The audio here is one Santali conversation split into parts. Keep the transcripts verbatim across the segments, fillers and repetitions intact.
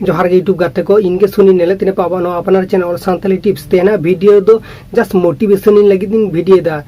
ᱡᱚᱦᱟᱨ ᱜᱮ YouTube ᱜᱟᱛᱮ ᱠᱚ, ᱤᱧ ᱜᱮ ᱥᱩᱱᱤ ᱱᱮᱞᱮ ᱛᱤᱱᱟᱹ ᱯᱟᱵᱟ ᱱᱚᱣᱟ ᱟᱯᱱᱟᱨ ᱪᱮᱱᱮᱞ ᱥᱟᱱᱛᱟᱞᱤ ᱴᱤᱯᱥ᱾ ᱛᱮᱦᱮᱧᱟᱜ ᱵᱷᱤᱰᱤᱭᱳ ᱫᱚ ᱡᱟᱥᱴ ᱢᱳᱴᱤᱵᱷᱮᱥᱚᱱ ᱤᱧ ᱞᱟᱹᱜᱤᱫ ᱤᱧ ᱵᱷᱤᱰᱤᱭᱳ ᱮᱫᱟ᱾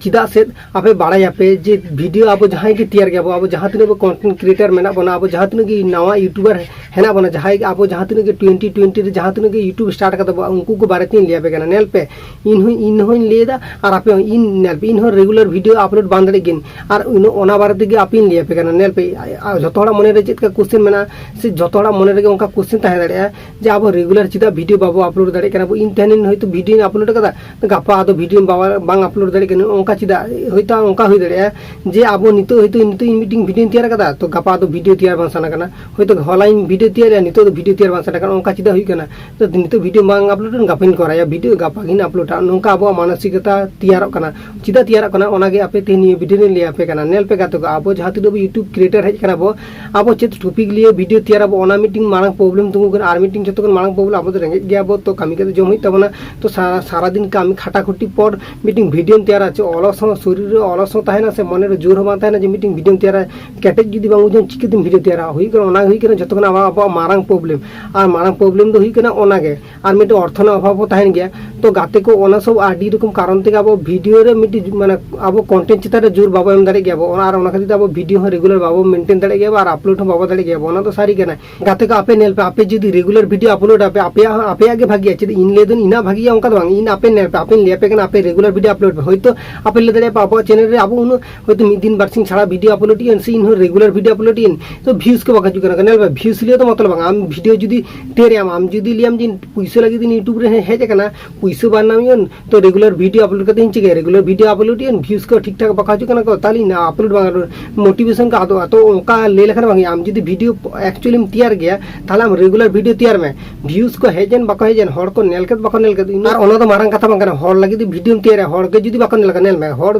ᱪᱮᱫᱟᱜ ᱥᱮ ᱟᱯᱮ ᱵᱟᱲᱟᱭᱟᱯᱮ ᱡᱮ ᱵᱷᱤᱰᱤᱭᱳ ᱟᱵᱚ ᱡᱟᱦᱟᱸᱭ ᱜᱮ ᱛᱮᱭᱟᱨ ᱜᱮᱭᱟ ᱵᱚ, ᱟᱵᱚ ᱡᱟᱦᱟᱸ ᱛᱤᱱᱟᱹᱜ ᱵᱚ ᱠᱚᱱᱴᱮᱱᱴ ᱠᱨᱤᱭᱮᱴᱟᱨ ᱢᱮᱱᱟᱜ ᱵᱚᱱᱟ, ᱟᱵᱚ ᱡᱟᱦᱟᱸ ᱛᱤᱱᱟᱹᱜ ᱜᱮ ᱱᱟᱣᱟ ᱤᱭᱩᱴᱩᱵᱟᱨ ᱦᱮᱱᱟᱜ ᱵᱚᱱᱟ, ᱡᱟᱦᱟᱸᱭ ᱜᱮ ᱟᱵᱚ ᱡᱟᱦᱟᱸ ᱛᱤᱱᱟᱹᱜ ᱜᱮ ᱴᱩᱭᱮᱱᱴᱤ ᱴᱩᱭᱮᱱᱴᱤ ᱨᱮ ᱡᱟᱦᱟᱸ ᱛᱤᱱᱟᱹᱜ ᱜᱮ ᱤᱭᱩᱴᱩᱵᱽ ᱥᱴᱟᱨᱴ ᱠᱟᱫᱟ ᱵᱚ, ᱩᱱᱠᱩ ᱠᱚ ᱵᱟᱨᱮ ᱛᱮᱧ ᱞᱟᱹᱭ ᱟᱯᱮ ᱠᱟᱱᱟ᱾ ᱧᱮᱞ ᱯᱮ, ᱤᱧ ᱦᱚᱸ ᱤᱧ ᱦᱚᱸᱧ ᱞᱟᱹᱭ ᱮᱫᱟ ᱟᱨ ᱟᱯᱮ ᱦᱚᱸ, ᱤᱧ ᱧᱮᱞ ᱯᱮ, ᱤᱧ ᱦᱚᱸ ᱨᱮᱜᱩᱞᱟᱨ ᱵᱷᱤᱰᱤᱭᱳ ᱟᱯᱞᱳᱰ ᱵᱟᱝ ᱫᱟᱲᱮᱭᱟᱜ ᱜᱤᱧ᱾ ᱟᱨ ᱤᱱᱟᱹ ᱚᱱᱟ ᱵᱟᱨᱮ ᱛᱮᱜᱮ ᱟᱯᱮᱧ ᱞᱟᱹᱭ ᱟᱯᱮ ᱠᱟᱱᱟ᱾ ᱧᱮᱞ ᱯᱮ, ᱟ- ᱟ- ᱡᱚᱛᱚ ᱦᱚᱲᱟᱜ ᱢᱚᱱᱮ ᱨᱮ ᱪᱮᱫ ᱞᱮᱠᱟ ᱠᱚᱥᱪᱮᱱ ᱢᱮᱱᱟᱜᱼᱟ, ᱥᱮ ᱡᱚᱛᱚ ᱦᱚᱲᱟᱜ ᱢᱚᱱᱮ ᱨᱮᱜᱮ ᱚᱱᱠᱟ ᱠᱚᱥᱪᱮᱱ ᱛᱟᱦᱮᱸ ᱫᱟᱲᱮᱭᱟᱜᱼᱟ ᱡᱮ ᱟᱵᱚ ᱨᱮᱜᱩᱞᱟᱨ ᱪᱮᱫᱟᱜ ᱵᱷᱤᱰᱤᱭᱳ ᱵᱟᱵᱚ ᱟᱯᱞᱳᱰ ᱫᱟᱲᱮᱭᱟᱜ ᱠᱟᱱᱟ ᱵᱚ? ᱤᱧ ᱛᱮᱦᱮᱧ ᱦᱚᱭᱛᱳ ᱵᱷᱤᱰᱤᱭᱳᱧ ᱟᱯᱞᱳᱰ ᱠᱟᱫᱟ, ᱜᱟᱯᱟ ᱟᱫᱚ ᱵᱷᱤᱰᱤᱭᱳ ᱵᱟᱵᱟ- ᱵᱟᱝ ᱟᱯᱞᱳᱰ ᱫᱟᱲᱮᱭᱟᱜ ᱠᱟᱱᱟ, ᱚᱱᱠᱟ ᱪᱮᱫᱟᱜ? ᱦᱚᱭᱛᱳ ᱚᱱᱠᱟ ᱦᱩᱭ ᱫᱟᱲᱮᱭᱟᱜᱼᱟ ᱡᱮ ᱟᱵᱚ ᱱᱤᱛᱚᱜ ᱦᱚᱭᱛᱳ ᱱᱤᱛᱚᱜ ᱤᱧ ᱢᱤᱫᱴᱮᱱ ᱵᱷᱤᱰᱤᱭᱳᱧ ᱛᱮᱭᱟᱨ ᱠᱟᱫᱟ, ᱛᱚ ᱜᱟᱯᱟ ᱟᱫᱚ ᱵᱷᱤᱰᱤᱭᱳ ᱛᱮᱭᱟᱨ ᱵᱟᱝ ᱥᱟᱱᱟ ᱠᱟᱱᱟ᱾ ᱦᱚᱭᱛᱳ ᱦᱚᱞᱟᱧ ᱵᱷᱤᱰᱤᱭᱳ ᱛᱮᱭᱟᱨᱮᱜᱼᱟ, ᱱᱤᱛᱚᱜ ᱫᱚ ᱵᱷᱤᱰᱤᱭᱳ ᱛᱮᱭᱟᱨ ᱵᱟᱝ ᱥᱟᱱᱟ ᱠᱟᱱᱟ, ᱚᱱᱠᱟ ᱪᱮᱫᱟᱜ ᱦᱩᱭᱩᱜ ᱠᱟᱱᱟ? ᱛᱚ ᱱᱤᱛᱚᱜ ᱵᱷᱤᱰᱤᱭᱳ ᱵᱟᱝ ᱟᱯᱞᱳᱰ ᱨᱮ ᱜᱟᱯᱟᱧ ᱠᱚᱨᱟᱭᱟ, ᱵᱷᱤᱰᱤᱭᱳ ᱜᱟᱯᱟ ᱜᱤᱧ ᱟᱯᱞᱳᱰᱟ᱾ ᱱᱚᱝᱠᱟ ᱟᱵᱚᱣᱟᱜ ᱢᱟᱱᱚᱥᱤᱠᱚᱛᱟ ᱛᱮᱭᱟᱨᱚᱜ ᱠᱟᱱᱟ᱾ ᱪᱮᱫᱟᱜ ᱛᱮᱭᱟᱨᱚᱜ ᱠᱟᱱᱟ, ᱚᱱᱟᱜᱮ ᱟᱯᱮ ᱛᱮᱦᱮᱧ ᱱᱤᱭᱟᱹ ᱵᱷᱤᱰᱤᱭᱳ ᱨᱮᱧ ᱞᱟᱹᱭ ᱟᱯᱮ ᱠᱟᱱᱟ᱾ ᱧᱮᱞ ᱯᱮ ᱜᱟᱛᱮ ᱠᱚ, ᱟᱵᱚ ᱡᱟᱦᱟᱸ ᱛᱤᱱᱟᱹᱜ ᱵᱚ ᱤᱭᱩᱴᱩᱵᱽ ᱠᱨᱤᱭᱮᱴᱟᱨ ᱦᱮᱡ ᱠᱟᱱᱟ ᱵᱚ, ᱟᱵᱚ ᱪᱮᱫ ᱴᱚᱯᱤᱠ ᱞᱤᱭᱮ ᱵᱷᱤᱰᱤᱭᱳ ᱛᱮᱭᱟᱨᱟᱵᱚ, ᱚᱱᱟ ᱢᱤᱫᱴᱤᱝ ᱢᱟᱨᱟᱝ ᱯᱨᱚᱵᱞᱮᱢ ᱛᱤᱸᱜᱩ ᱠᱟᱱᱟ᱾ ᱟᱨ ᱢᱤᱫᱴᱤᱝ ᱡᱚᱛᱚ ᱠᱷᱚᱱ ᱢᱟᱨᱟᱝ ᱯᱨᱚᱵᱞᱮᱢ, ᱟᱵᱚ ᱫᱚ ᱨᱮᱸᱜᱮᱡ ᱜᱮᱭᱟ ᱵᱚ, ᱛᱚ ᱠᱟᱹᱢᱤ ᱠᱟᱛᱮ ᱡᱚᱢ ᱦᱩᱭᱩᱜ ᱛᱟᱵᱚᱱᱟ᱾ ᱛᱚ ᱥᱟᱨᱟ ᱥᱟᱨᱟᱫᱤᱱ ᱠᱟᱹᱢᱤ ᱠᱷᱟᱴᱟᱠᱷᱩᱴᱤ ᱯᱚᱨ ᱢᱤᱫᱴᱤᱝ ᱵᱷᱤᱰᱤᱭᱳᱢ ᱛᱮᱭᱟᱨᱟ, ᱪᱮ ᱚᱞᱚᱥ ᱦᱚᱸ, ᱥᱚᱨᱤᱨ ᱨᱮ ᱚᱞᱚᱥ ᱦᱚᱸ ᱛᱟᱦᱮᱱᱟ, ᱥᱮ ᱢᱚᱱᱮ ᱨᱮ ᱡᱳᱨ ᱦᱚᱸ ᱵᱟᱝ ᱛᱟᱦᱮᱱᱟ ᱡᱮ ᱢᱤᱫᱴᱤᱝ ᱵᱷᱤᱰᱤᱭᱳᱢ ᱛᱮᱭᱟᱨᱟ᱾ ᱠᱮᱴᱮᱡ ᱡᱩᱫᱤ ᱵᱟᱝ ᱵᱩᱡᱷᱟᱹᱣ, ᱪᱤᱠᱟᱹᱛᱮᱢ ᱵᱷᱤᱰᱤᱭᱳ ᱛᱮᱭᱟᱨᱟ? ᱦᱩᱭᱩᱜ ᱠᱟᱱᱟ, ᱚᱱᱟ ᱦᱩᱭᱩᱜ ᱠᱟᱱᱟ ᱡᱚᱛᱚ ᱠᱷᱚᱱ ᱟᱵᱚ- ᱟᱵᱚᱣᱟᱜ ᱢᱟᱨᱟᱝ ᱯᱨᱚᱵᱞᱮᱢ᱾ ᱟᱨ ᱢᱟᱨᱟᱝ ᱯᱨᱚᱵᱞᱮᱢ ᱫᱚ ᱦᱩᱭᱩᱜ ᱠᱟᱱᱟ ᱚᱱᱟᱜᱮ᱾ ᱟᱨ ᱢᱤᱫᱴᱮᱱ ᱚᱨᱛᱷᱚ ᱨᱮᱱᱟᱜ ᱚᱵᱷᱟᱵᱽ ᱦᱚᱸ ᱛᱟᱦᱮᱱ ᱜᱮᱭᱟ᱾ ᱛᱚ ᱜᱟᱛᱮ ᱠᱚ, ᱚᱱᱟ ᱥᱚᱵ ᱟᱹᱰᱤ ᱨᱚᱠᱚᱢ ᱠᱟᱨᱚᱱ ᱛᱮᱜᱮ ᱟᱵᱚ ᱵᱷᱤᱰᱤᱭᱳ ᱨᱮ ᱢᱤᱫᱴᱤᱡ, ᱢᱟᱱᱮ, ᱟᱵᱚ ᱠᱚᱱᱴᱮᱱᱴ ᱪᱮᱛᱟᱱ ᱨᱮ ᱡᱳᱨ ᱵᱟᱵᱚ ᱮᱢ ᱫᱟᱲᱮᱭᱟᱜ ᱜᱮᱭᱟ ᱵᱚ᱾ ᱚᱱᱟ, ᱟᱨ ᱚᱱᱟ ᱠᱷᱟᱹᱛᱤᱨ ᱛᱮ ᱟᱵᱚ ᱵᱷᱤᱰᱤᱭᱳ ᱦᱚᱸ ᱨᱮᱜᱩᱞᱟᱨ ᱵᱟᱵᱚ ᱢᱮᱱᱴᱮᱱ ᱫᱟᱲᱮᱭᱟᱜ ᱜᱮᱭᱟ ᱵᱚ, ᱟᱨ ᱟᱯᱞᱳᱰ ᱦᱚᱸ ᱵᱟᱵᱚ ᱫᱟᱲᱮᱭᱟᱜ ᱜᱮᱭᱟ ᱵᱚ᱾ ᱚᱱᱟ ᱫᱚ ᱥᱟᱹᱨᱤ ᱠᱟᱱᱟ᱾ ᱜᱟᱛᱮ ᱠᱚ, ᱟᱯᱮ ᱧᱮᱞ ᱯᱮ, ᱟᱯᱮ ᱡᱩᱫᱤ ᱨᱮᱜᱩᱞᱟᱨ ᱵᱷᱤᱰᱤᱭᱳ ᱟᱯᱞᱳᱰ ᱟᱯᱮ, ᱟᱯᱮᱭᱟᱜ ᱦᱚᱸ, ᱟᱯᱮᱭᱟᱜ ᱜᱮ ᱵᱷᱟᱜᱮᱭᱟ᱾ ᱪᱮᱫ ᱤᱧ ᱞᱟᱹᱭ ᱫᱚ ᱤᱧᱟᱹᱜ ᱵᱷᱟᱜᱮᱭᱟ, ᱚᱱᱠᱟ ᱫᱚ ᱵᱟᱝ᱾ ᱤᱧ ᱟᱯᱮ ᱧᱮᱞ ᱯᱮ, ᱟᱯᱮᱧ ᱞᱟᱹᱭ ᱟᱯᱮ ᱠᱟᱱᱟ, ᱟᱯᱮ ᱨᱮᱜᱩᱞᱟᱨ ᱵᱷᱤᱰᱤᱭᱳ ᱟᱯᱞᱳᱰ ᱯᱮ᱾ ᱦᱳᱭᱛᱳ ᱟᱯᱮ ᱞᱟᱹᱭ ᱫᱟᱲᱮᱭᱟᱜᱼᱟ ᱯᱮ, ᱟᱵᱚᱣᱟᱜ ᱪᱮᱱᱮᱞ ᱨᱮ ᱟᱵᱚ ᱩᱱᱟᱹᱜ ᱦᱳᱭᱛᱳ ᱢᱤᱫ ᱫᱤᱱ ᱵᱟᱨᱥᱤᱧ ᱪᱷᱟᱲᱟ ᱵᱷᱤᱰᱤᱭᱳ ᱟᱯᱞᱳᱰ ᱤᱧ, ᱥᱮ ᱤᱧ ᱦᱚᱸ ᱨᱮᱜᱩᱞᱟᱨ ᱵᱷᱤᱰᱤᱭᱳ ᱟᱯᱞᱳᱰ ᱤᱧ, ᱛᱚ ᱵᱷᱤᱭᱩᱡᱽ ᱠᱚ ᱵᱟᱠᱚ ᱦᱤᱡᱩᱜ ᱠᱟᱱᱟ᱾ ᱧᱮᱞ ᱯᱮ, ᱵᱷᱤᱭᱩᱡᱽ ᱞᱤᱭᱟᱹ ᱛᱚ ᱢᱚᱛᱞᱚᱵ ᱵᱟᱝ᱾ ᱟᱢ ᱵᱷᱤᱰᱤᱭᱳ ᱡᱩᱫᱤ ᱛᱮᱭᱟᱨᱟᱢ, ᱟᱢ ᱡᱩᱫᱤ ᱞᱟᱹᱭᱟᱢ ᱡᱮ ᱯᱩᱭᱥᱟᱹ ᱞᱟᱹᱜᱤᱫ ᱤᱧ ᱭᱩᱴᱩᱵᱽ ᱨᱮ ᱦᱮᱡ ᱟᱠᱟᱱᱟ, ᱯᱩᱭᱥᱟᱹ ᱵᱟᱝ ᱧᱟᱢ ᱤᱧ, ᱛᱚ ᱨᱮᱜᱩᱞᱟᱨ ᱵᱷᱤᱰᱤᱭᱳ ᱟᱯᱞᱳᱰ ᱠᱟᱛᱮ ᱤᱧ ᱪᱤᱠᱟᱹᱭᱟ? ᱨᱮᱜᱩᱞᱟᱨ ᱵᱷᱤᱰᱤᱭᱳ ᱟᱯᱞᱳᱰ ᱤᱧ, ᱵᱷᱤᱭᱩᱡᱽ ᱠᱚ ᱴᱷᱤᱠ ᱴᱷᱟᱠ ᱵᱟᱠᱚ ᱦᱤᱡᱩᱜ ᱠᱟᱱᱟ ᱠᱚ, ᱛᱟᱦᱞᱮ ᱤᱧ ᱟᱯᱞᱳᱰ ᱵᱟᱝ ᱟᱯᱞᱳᱰ, ᱢᱳᱴᱤᱵᱷᱮᱥᱚᱱ ᱠᱚ ᱟᱫᱚᱜᱼᱟ᱾ ᱛᱚ ᱚᱱᱠᱟ ᱞᱟᱹᱭ ᱞᱮᱠᱷᱟᱱ ᱵᱟᱝ ᱦᱩᱭᱩᱜᱼᱟ᱾ ᱟᱢ ᱡᱩᱫᱤ ᱵᱷᱤᱰᱤᱭᱳ ᱮᱠᱪᱩᱭᱮᱞᱤᱢ ᱛᱮᱭᱟᱨ ᱜᱮᱭᱟ, ᱛᱟᱦᱞᱮ ᱟᱢ ᱨᱮᱜᱩᱞᱟᱨ ᱵᱷᱤᱰᱤᱭᱳ ᱛᱮᱭᱟᱨ ᱢᱮ᱾ ᱵᱷᱤᱭᱩᱡᱽ ᱠᱚ ᱦᱮᱡ ᱮᱱ ᱵᱟᱠᱚ ᱦᱮᱡ ᱮᱱ, ᱦᱚᱲ ᱠᱚ ᱧᱮᱞ ᱠᱮᱫ ᱵᱟᱠᱚ ᱧᱮᱞ ᱠᱮᱫ, ᱟᱨ ᱚᱱᱟ ᱫᱚ ᱢᱟᱨᱟᱝ ᱠᱟᱛᱷᱟ ᱵᱟᱝ ᱠᱟᱱᱟ᱾ ᱦᱚᱲ ᱞᱟᱹᱜᱤᱫ ᱵᱷᱤᱰᱤᱭᱳᱢ ᱛᱮᱭᱟᱨᱟ, ᱦᱚᱲ ᱜᱮ ᱡᱩᱫᱤ ᱵᱟᱠᱚ ᱞᱮᱠᱟ ᱧᱮᱞ ᱢᱮ, ᱦᱚᱲ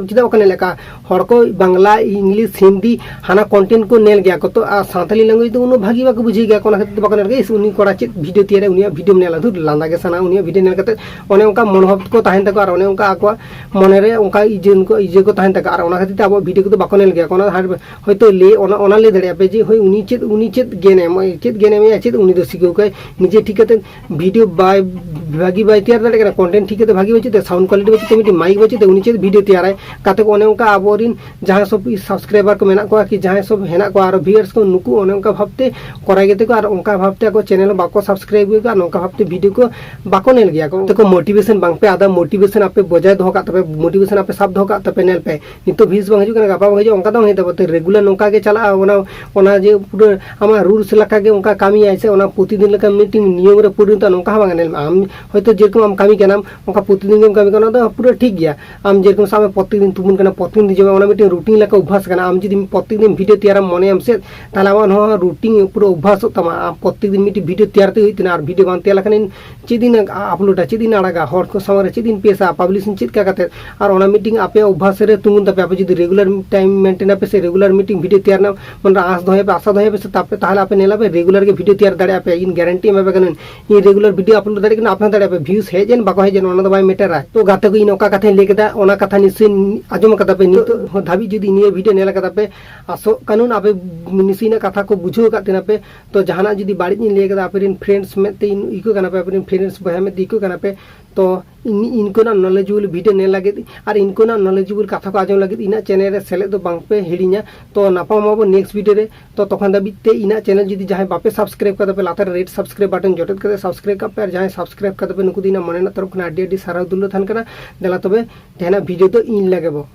ᱪᱮᱫᱟᱜ ᱵᱟᱠᱚ ᱧᱮᱞ ᱞᱮᱫ ᱠᱚᱣᱟ? ᱦᱚᱲ ᱠᱚ ᱵᱟᱝᱞᱟ, ᱤᱝᱞᱤᱥ, ᱦᱤᱱᱫᱤ, ᱦᱟᱱᱟ content ᱠᱚ ᱧᱮᱞ ᱜᱮᱭᱟ ᱠᱚ, ᱛᱚ ᱟᱨ ᱥᱟᱱᱛᱟᱞᱤ language ᱫᱚ ᱩᱱᱟᱹᱜ ᱵᱷᱟᱹᱜᱤ ᱵᱟᱠᱚ ᱵᱩᱡᱷᱟᱹᱣ ᱜᱮᱭᱟ ᱠᱚ, ᱚᱱᱟ ᱠᱷᱟᱹᱛᱤᱨ ᱛᱮ ᱵᱟᱠᱚ ᱧᱮᱞ ᱜᱮᱭᱟ᱾ ᱤᱥ, ᱩᱱᱤ ᱠᱚᱲᱟ ᱪᱮᱫ video ᱛᱮᱭᱟᱨᱟᱭ, ᱩᱱᱤᱭᱟᱜ videoᱢ ᱧᱮᱞᱟ, ᱫᱷᱩᱨ, ᱞᱟᱸᱫᱟ ᱜᱮ ᱥᱟᱱᱟ ᱩᱱᱤᱭᱟᱜ video ᱧᱮᱞ ᱠᱟᱛᱮ᱾ ᱚᱱᱮ ᱚᱱᱠᱟ ᱢᱚᱱᱳᱵᱷᱟᱵ ᱠᱚ ᱛᱟᱦᱮᱱ ᱛᱟᱠᱚᱣᱟ ᱟᱨ ᱚᱱᱮ ᱚᱱᱠᱟ ᱟᱠᱚᱣᱟᱜ ᱢᱚᱱᱮ ᱨᱮ ᱚᱱᱠᱟ ᱤᱭᱟᱹ ᱠᱚ, ᱤᱭᱟᱹ ᱠᱚ ᱛᱟᱦᱮᱱ ᱛᱟᱠᱚᱣᱟ ᱟᱨ ᱚᱱᱟ ᱠᱷᱟᱹᱛᱤᱨ ᱛᱮ ᱟᱵᱚᱣᱟᱜ video ᱠᱚᱫᱚ ᱵᱟᱠᱚ ᱧᱮᱞ ᱜᱮᱭᱟ ᱠᱚ᱾ ᱚᱱᱟ ᱦᱟᱨ-, ᱦᱚᱭᱛᱳ ᱞᱟᱹᱭ, ᱚᱱᱟ, ᱚᱱᱟ ᱞᱟᱹᱭ ᱫᱟᱲᱮᱭᱟᱜᱼᱟ ᱯᱮ ᱡᱮ ᱦᱳᱭ ᱩᱱᱤ ᱪᱮᱫ, ᱩᱱᱤ ᱪᱮᱫ ᱜᱮᱭᱟᱱ ᱮ ᱮᱢᱚᱜᱼᱟ, ᱪᱮᱫ ᱜᱮᱭᱟᱱ ᱮ ᱮᱢᱮᱜᱼᱟ, ᱪᱮᱫ ᱩᱱᱤ ᱫᱚ ᱥᱤᱠᱷᱟᱹᱣ ᱠᱟᱭ, ᱱᱤᱡᱮ ᱴᱷᱤᱠ ᱠᱟᱛᱮ video ᱵᱟᱭ, ᱵᱷᱟᱹᱜᱤ ᱵᱟᱭ ᱛᱮᱭᱟᱨ ᱫᱟᱲᱮᱭᱟᱜ ᱠᱟᱱᱟ, content ᱴᱷᱤᱠ ᱠᱟᱛᱮ ᱵᱷᱟᱹᱜᱤ ᱵᱟᱹᱪᱩᱜ ᱛᱟᱭᱟ, sound quality ᱵᱟᱹᱪᱩᱜ ᱛᱟᱭᱟ, ᱢᱤᱫᱴᱮᱱ mic ᱵᱟᱹᱪᱩᱜ ᱛᱟᱭᱟ, ᱩᱱᱤ ᱪᱮᱫ video ᱛᱮᱭᱟᱨᱟᱭ? ᱠᱟᱛᱮ ᱠᱚ ᱚᱱᱮ ᱚᱱᱠᱟ ᱟᱵᱚᱨᱤᱱ ᱡᱟᱦᱟᱸ ᱥᱚᱵ subscriber ᱠᱚ ᱢᱮᱱᱟᱜ ᱠᱚᱣᱟ ᱠᱤ ᱡᱟᱦᱟᱸᱭ ᱥᱚᱵ ᱦᱮᱱᱟᱜ ᱠᱚᱣᱟ ᱟᱨᱚ viewers ᱠᱚ, ᱱᱩᱠᱩ ᱚᱱᱮ ᱚᱱᱠᱟ ᱵᱷᱟᱵᱛᱮ ᱠᱚᱨᱟᱣ ᱜᱮᱛᱮ ᱠᱚ ᱟᱨ ᱚᱱᱠᱟ ᱵᱷᱟᱵᱛᱮ ᱟᱠᱚ channel ᱦᱚᱸ ᱵᱟᱠᱚ subscribe ᱜᱮᱭᱟ ᱠᱚ ᱟᱨ ᱱᱚᱝᱠᱟ ᱵᱷᱟᱵᱛᱮ video ᱠᱚ ᱵᱟᱠᱚ ᱧᱮᱞ ᱜᱮᱭᱟ ᱠᱚ᱾ ᱛᱮᱠᱚ motivation ᱵᱟᱝ ᱯᱮ ᱟᱫᱟ, motivation ᱟᱯᱮ ᱵᱚᱡᱟᱭ ᱫᱚᱦᱚ ᱠᱟᱜ ᱛᱟᱯᱮ, motivation ᱟᱯᱮ ᱥᱟᱵ ᱫᱚᱦᱚ ᱠᱟᱜ ᱛᱟᱯᱮ, ᱧᱮᱞ ᱯᱮ ᱱᱤᱛᱚᱜ views ᱵᱟᱝ ᱦᱤᱡᱩᱜ ᱠᱟᱱᱟ, ᱜᱟᱯᱟ ᱵᱟᱝ ᱦᱤᱡᱩᱜᱼᱟ, ᱚᱱᱠᱟ ᱫᱚ ᱵᱟᱝ ᱦᱩᱭᱩᱜ ᱛᱟᱵᱚ᱾ ᱛᱮ regular ᱱᱚᱝᱠᱟ ᱜᱮ ᱪᱟᱞᱟᱜᱼᱟ, ᱚᱱᱟ, ᱚᱱᱟ ᱡᱮ ᱯᱩᱨᱟᱹ ᱟᱢᱟᱜ rules ᱞᱮᱠᱟ ᱜᱮ ᱚᱱᱠᱟ ᱠᱟᱹᱢᱤᱭᱟᱭ ᱥᱮ ᱚᱱᱟ ᱯᱨᱚᱛᱤᱫᱤᱱ ᱞᱮᱠᱟ meeting ᱱᱤᱭᱚᱢ ᱨᱮ ᱯᱚᱨᱤᱱᱚᱛᱚᱜᱼᱟ, ᱱᱚᱝᱠᱟ ᱦᱚᱸ ᱵᱟᱝ ᱧᱮᱞ ᱢᱮ᱾ ᱟᱢ ᱦᱚᱭᱛᱳ ᱡᱮᱨᱚᱠᱚᱢ ᱟᱢ ᱠᱟᱹᱢᱤ ᱠᱟᱱᱟᱢ, ᱚᱱᱠᱟ ᱯᱨᱚᱛᱤᱫᱤᱱ ᱜᱮᱢ ᱠᱟᱹᱢᱤ ᱠᱟᱱᱟ, ᱚᱱᱟ ᱫᱚ ᱯᱩᱨᱟᱹ ᱴᱷᱤᱠ ᱜᱮᱭᱟ᱾ ᱟᱢ ᱡᱮᱨᱚᱠᱚᱢ ᱥᱟᱵ ᱢᱮ ᱯᱨᱚᱛᱮᱠ ᱫᱤᱱ ᱛᱩᱯᱩᱱ ᱠᱟᱱᱟ, ᱯᱨᱚᱛᱮᱠ ᱫᱤᱱ ᱡᱚᱢᱟ, ᱚᱱᱟ ᱢᱤᱫᱴᱮᱱ routine ᱞᱮᱠᱟ ᱚᱵᱷᱟᱥ ᱠᱟᱱᱟ᱾ ᱟᱢ ᱡᱩᱫᱤ ᱯᱨᱚᱛᱮᱠ ᱫᱤᱱ video ᱛᱮᱭᱟᱨᱟᱢ ᱢᱚᱱᱮᱭᱟᱢ ᱥᱮ, ᱛᱟᱦᱚᱞᱮ ᱟᱢᱟᱜ ᱱᱚᱣᱟ routine ᱯᱩᱨᱟᱹ ᱚᱵᱷᱟᱥᱚᱜ ᱛᱟᱢᱟ᱾ ᱟᱢ ᱯᱨᱚᱛᱮᱠ ᱫᱤᱱ ᱢᱤᱫᱴᱤᱡ video ᱛᱮᱭᱟᱨ ᱛᱮ ᱦᱩᱭᱩᱜ ᱛᱟᱢᱟ, ᱟᱨ video ᱵᱟᱝ ᱛᱮᱭᱟᱨ ᱞᱮᱠᱷᱟᱱ ᱪᱮᱫ ᱫᱤᱱ uploadᱟ, ᱪᱮᱫ ᱫᱤᱱ ᱟᱲᱟᱜᱟ, ᱦᱚᱲ ᱠᱚ ᱥᱟᱢᱟᱝ ᱨᱮ ᱪᱮᱫ ᱫᱤᱱ ᱯᱮᱥᱟ, publishing ᱪᱮᱫ ᱞᱮᱠᱟ ᱠᱟᱛᱮ, ᱟᱨ ᱚᱱᱟ ᱢᱤᱫᱴᱤᱡ ᱟᱯᱮ ᱚᱵᱷᱟᱥ ᱨᱮ ᱛᱤᱸᱜᱩᱱ ᱛᱟᱯᱮ᱾ ᱟᱯᱮ ᱡᱩᱫᱤ regular time maintain ᱟᱯᱮ ᱥᱮ regular ᱢᱤᱫᱴᱤᱡ video ᱛᱮᱭᱟᱨ ᱨᱮᱱᱟᱜ ᱢᱚᱱᱮ ᱨᱮ ᱟᱸᱥ ᱫᱚᱦᱚᱭᱟᱯᱮ, ᱟᱥᱟ ᱫᱚᱦᱚᱭᱟᱯᱮ ᱥᱮ, ᱛᱟᱯᱮ ᱛᱟᱦᱚᱞᱮ ᱟᱯᱮ ᱧᱮᱞᱟᱯᱮ regular ᱜᱮ video ᱛᱮᱭᱟᱨ ᱫᱟᱲᱮᱭᱟᱜᱼᱟ ᱯᱮ᱾ ᱤᱧ guarantee ᱮᱢᱟ ᱯᱮ ᱠᱟᱹᱱᱟᱹᱧ, ᱤᱧ regular video upload ᱫᱟᱲᱮᱭᱟᱜ ᱠᱟᱱᱟ, ᱟᱯᱮ ᱦᱚᱸ ᱫᱟᱲᱮᱭᱟᱜᱼᱟ ᱯᱮ, views ᱦᱮᱡ ᱮᱱ ᱵᱟᱠᱚ ᱦᱮᱡ ᱮᱱ ᱚᱱᱟ ᱫᱚ ᱵᱟᱭ ᱢᱮᱴᱟᱨᱟ᱾ ᱛᱚ ᱜᱟᱛᱮ ᱠᱚ, ᱤᱧ ᱚᱠᱟ ᱠᱟᱛᱷᱟᱧ ᱞᱟᱹᱭ ᱠᱮᱫᱟ, ᱚᱱᱟ ᱠᱟᱛᱷᱟ ᱱᱤᱥᱪᱚᱭ ᱟᱸᱡᱚᱢ ᱠᱟᱫᱟ ᱯᱮ, ᱱᱤᱛᱚᱜ ᱦᱚᱸ ᱫᱷᱟᱹᱵᱤᱡ ᱡᱩᱫᱤ ᱱᱤᱭᱟᱹ video ᱧᱮᱞ ᱠᱟᱫᱟ ᱯᱮ, ᱟᱥᱚᱜ ᱠᱟᱹᱱᱟᱹᱧ ᱟᱯᱮ ᱱᱤᱥᱪᱚᱭ ᱤᱧᱟᱹᱜ ᱠᱟᱛᱷᱟ ᱠᱚ ᱵᱩᱡᱷᱟᱹᱣ ᱟᱠᱟᱫ ᱛᱤᱧᱟ ᱯᱮ᱾ ᱛᱚ ᱡᱟᱦᱟᱱᱟᱜ ᱡᱩᱫᱤ ᱵᱟᱹᱲᱤᱡ ᱤᱧ ᱞᱟᱹᱭ ᱠᱟᱫᱟ, ᱟᱯᱮ ᱨᱮᱱ friends ᱢᱮᱫ ᱛᱮ ᱤᱠᱟᱹᱜ ᱠᱟᱱᱟ ᱯᱮ, ᱟᱯᱮ ᱨᱮᱱ friends ᱵᱚᱭᱦᱟ ᱢᱮᱫ ᱛᱮ ᱤᱠᱟᱹᱜ ᱠᱟᱱᱟ ᱯᱮ, ᱛᱚ ᱤᱧ, ᱤᱱᱠᱟᱹᱱᱟᱜ knowledgeable video ᱧᱮᱞ ᱞᱟᱹᱜᱤᱫ ᱟᱨ ᱤᱱᱠᱟᱹᱱᱟᱜ knowledgeable ᱠᱟᱛᱷᱟ ᱠᱚ ᱟᱸᱡᱚᱢ ᱞᱟᱹᱜᱤᱫ ᱤᱧᱟᱹᱜ channel ᱨᱮ ᱥᱮᱞᱮᱫ ᱫᱚ ᱵᱟᱝ ᱯᱮ ᱦᱤᱲᱤᱧᱟ᱾ ᱛᱚ ᱧᱟᱯᱟᱢ ᱟᱵᱚ next video ᱨᱮ᱾ ᱛᱚ ᱛᱚᱠᱷᱚᱱ ᱫᱷᱟᱹᱵᱤᱡ ᱛᱮ ᱤᱧᱟᱹᱜ channel ᱡᱩᱫᱤ ᱡᱟᱦᱟᱸᱭ ᱵᱟᱯᱮ subscribe ᱠᱟᱫᱟ ᱯᱮ, ᱞᱟᱛᱟᱨ ᱨᱮ red subscribe button ᱡᱚᱴᱮᱫ ᱠᱟᱛᱮ subscribe ᱠᱟᱜ ᱯᱮ, ᱟᱨ ᱡᱟᱦᱟᱸᱭ subscribe ᱠᱟᱫᱟ ᱯᱮ ᱱᱩᱠᱩ ᱫᱚ ᱤᱧᱟᱹᱜ ᱢᱚᱱᱮ ᱨᱮᱱᱟᱜ ᱛᱚᱨᱚᱯ ᱠᱷᱚᱱ ᱟᱹᱰᱤ ᱟᱹᱰᱤ ᱥᱟᱨᱦᱟᱣ ᱫᱩᱞᱟᱹᱲ ᱛᱟᱦᱮᱱ ᱠᱟᱱᱟ᱾ ᱫᱮᱞᱟ ᱛᱚᱵᱮ ᱛᱮᱦᱮᱧᱟᱜ video ᱫᱚ ᱤᱧ ᱞᱟᱹᱜᱤᱫ ᱵᱚ